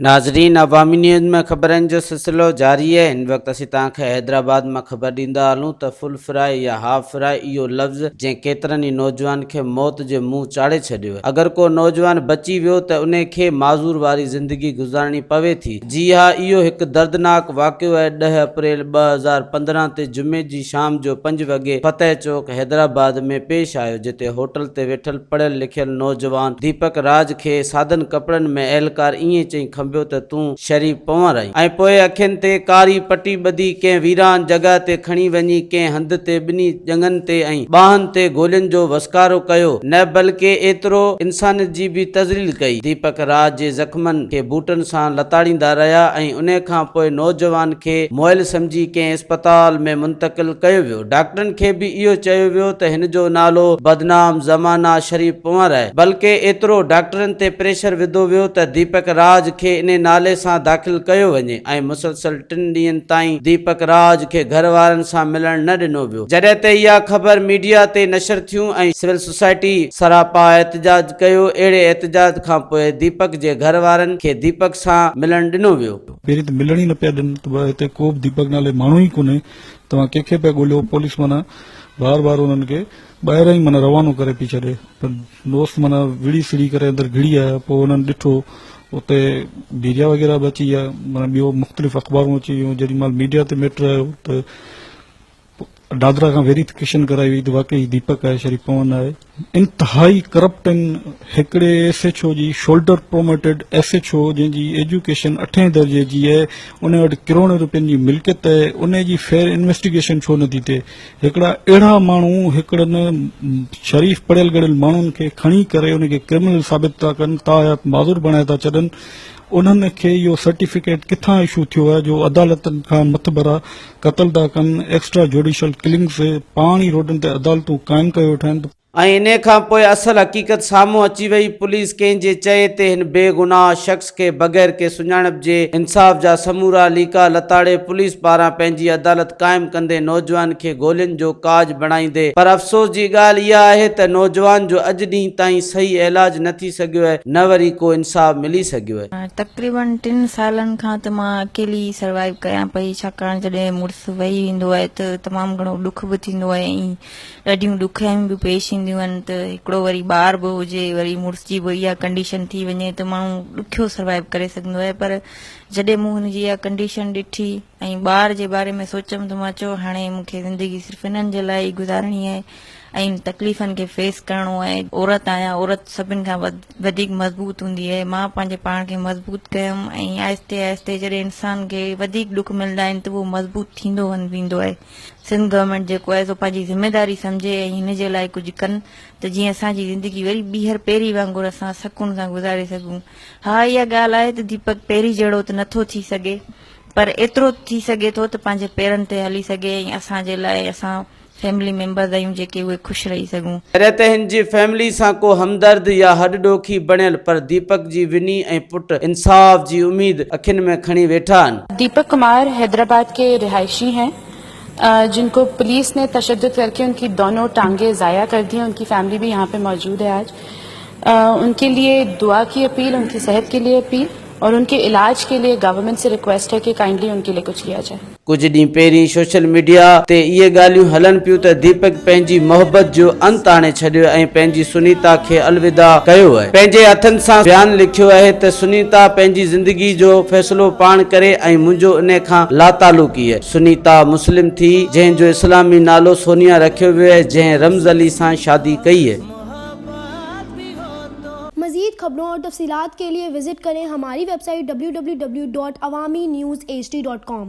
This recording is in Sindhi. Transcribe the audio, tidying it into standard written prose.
ناظرين عوامي نيوز ۾ خبرن جو سلسلو جاري آهي هن وقت اسين توهان کي حيدرآباد مان خبر ڏيندا هلون ته فل فرائي يا هاف فرائي اهو لفظ جنهن ڪيترن ئي نوجوان کي موت جي منهن چاڙهي ڇڏيو آهي اگر ڪو نوجوان بچي ويو ته انهي کي معذور واري زندگي گذارڻي پوي ٿي جي ها اهو هڪ دردناڪ واقعو آهي ڏهه اپريل 2015 تي جمعي جي شام جو پنج وڳي فتح چوڪ حيدرآباد ۾ پيش آيو جتي هوٽل تي ويٺل پڙهيل لکيل نوجوان ديپڪ راج کي سادن ڪپڙن ۾ اهلڪار ائين چئي کنڀيو ته تون شريف پنور آهين ۽ پوء اکين تي ڪاري پٽي ٻڌي ڪنهن ويران جڳهه تي کڻي وڃي ڪنهن هنڌ تي ٻنهي ڄنگهن تي ۽ ٻانهن تي گولين جو وسڪارو ڪيو نه بلڪه ايترو انسانيت جي به تذليل ڪئي. ديپڪ راج جي زخمن کي بوٽن سان لتاڙيندا رهيا ۽ انهي کان پوء نوجوان کي مئل سمجهي ڪنهن اسپتال ۾ منتقل ڪيو ويو. ڊاڪٽرن کي به اهو چيو ويو ته هن جو نالو بدنام زمانه شريف پنور آهي بلڪه ايترو ڊاڪٽرن تي پريشر وڌو ويو ته ديپڪ راج کي انهي نالي سان داخل ڪيو وڃي ۽ مسلسل ٽن ڏينهن تائين ديپڪ راج کي گهر وارن سان ملڻ نه ڏنو ويو جڏهن ته اها خبر ميڊيا تي نشر ٿيون ۽ سول سوسائٽي سراپا احتجاج ڪيو اهڙي احتجاج کانپوء ديپڪ جي گهر وارن کي ديپڪ سان ملڻ ڏنو ويو. پهرين ته ملڻ ئي نه پيا ڏين ته هتي ڪو به ديپڪ نالي ماڻهو ئي ڪونهي توهان ڪنهن کي پيا ڳوليو؟ پوليس معنيٰ بار بار انهن کي ٻاهران ئي معنيٰ روانو ڪري پئي ڇڏي پر دوست معنيٰ وڙهي سڙهي ڪري اندر گهڙي آيا پوء انهن ڏٺو اتي ميڊيا وغيره به اچي ويا معنيٰ ٻيو مختلف اخبارون اچي ويون جيڏي مهل ميڊيا تي ميٽر آيو ته دادرا کان ويريفڪيشن ڪرائي وئي ته واقعي ديپڪ آهي شريف پون آهي انتهائي ڪرپٽ آهن هڪڙي ايس ايڇ او جي shoulder promoted S H O جنهن جي ايجوڪيشن اٺين درجي جي آهي ان وٽ ڪروڙين روپين جي ملڪيت آهي ان جي فيئر انويسٽيگيشن ڇو نٿي ٿئي هڪڙا اهڙا ماڻهو هڪڙن شريف پڙهيل ڳڙهيل ماڻهن کي کڻي ڪري ان کي ڪرمنل ثابت ٿا ڪن تاحيات معذور بڻائي ٿا ڇڏن انهن کي اهو سرٽيفڪيٽ ڪٿان اشو ٿيو آهي جو عدالتن کان مٿڀرا قتل ٿا ڪن، ايڪسٽرا جوڊيشل ڪلنگز پاڻ ئي روڊن تي عدالتون قائم ڪيو ويٺا آهن ته. ۽ انهي کان پوء اصل حقيقت سامهون اچي وئي، پوليس ڪنهن جي چئي تي هن بي گناهه شخص کي بغير ڪنهن سڃاڻپ جي انصاف جا سمورا ليڪا لتاڙي پوليس پاران پنهنجي عدالت قائم ڪندي نوجوان کي گولين جو کاڄ بڻائيندي پر افسوس جي ڳالهه اها آهي ته نوجوان جو اڄ ڏينهن تائين صحيح علاج نه ٿي سگهيو آهي نه وري ڪو انصاف ملي سگهيو آهي. تقريبن ٽن سالن کان ته مان اڪيلي ئي سروائيو ڪيان پئي ڇاڪاڻ جڏهن مڙس وهي ويندو آهي ته تمام گهڻو ڏک به ٿيندو آهي ۽ ڏاڍيون ڏکيائيون به پيش اينديون آهن ته هڪڙو وري ٻار به هجي وري مڙس جي به اها ڪنڊيشن ٿي وڃي ته ماڻهو ڏکيو سروائيو ڪري سگهندو آهي پر جڏهن مون هن جي اها ڪنڊيشن ڏٺي ۽ ٻار جي باري ۾ سوچيم ته مان چيو هاڻي مون کي زندگي صرف انهن جي لاء ئي گذارڻي آهي ۽ ان تڪليفن کي فيس ڪرڻو آهي عورت آهيان عورت سڀن کان وڌيڪ مضبوط هوندي آهي مان پنهنجي پاڻ کي مضبوط ڪيم ۽ آهستي آهستي جڏهن انسان کي وڌيڪ ڏک ملندا آهن ته اهو مضبوط ٿيندو ويندو آهي سنڌ گورنمينٽ جيڪو آهي سو پنهنجي ذميداري سمجهي ۽ هن جي لاء ڪجهه ڪن ته جيئن اسان جي زندگي وري ٻيهر پهرين وانگر اسان سڪون سان گذاري سگهون ها اها ڳالهه آهي ته ديپڪ پهرين جهڙو ته نٿو ٿي سگهي پر ايترو ٿي سگهي ٿو ته پنهنجي پيرن تي هلي سگهي ۽ اسان جي لاء اسان فيملي ميمبرز آهيون جيڪي اهي خوش رهي سگهون. جڏهن ته هن جي فيملي سان ڪو همدرد يا هڏ ڏوکي بڻيل پر ديپڪ جي وني ۽ پٽ انصاف جي اميد اکين ۾ کڻي ويٺا آهن. ديپڪ ڪمار حيدرآباد ڪي رهائشي هين جن ڪو پوليس ني تشدد ڪر ڪي ان ڪي دونو ٽانگي ضايع ڪر the ان ڪي فيملي ڀي يهان پي موجود هي آج ان ڪي ليي دعا ڪي اپيل ان ڪي صحت ڪي ليي اپيل اور ان ڪي علاج ڪي ليي گورنمينٽ سي رڪويسٽ هي ڪي ڪائنڊلي ان ڪي ليي ڪجھ ڪيا جائي. ڪجهه ڏينهن پهرين سوشل ميڊيا تي اهي ڳالهيون هلن پيون ته ديپڪ پنهنجي محبت جو انت آڻي ڇڏيو ۽ پنهنجي سنيتا کي الوداع ڪيو آهي. پنهنجي هٿن سان بيان لکيو آهي ته سنيتا پنهنجي زندگي جو فيصلو پاڻ ڪري ۽ منهنجو انهي کان لاتعلقي آهي. سنيتا مسلم ٿي جنهن جو اسلامي نالو سونيا رکيو ويو آهي جنهن رمز علي سان شادي ڪئي آهي. مزيد خبرون اور تفصيلات ڪي ليي وزٽ ڪرين ھماري ويب سائيٽ www.awamiNewsHD.com.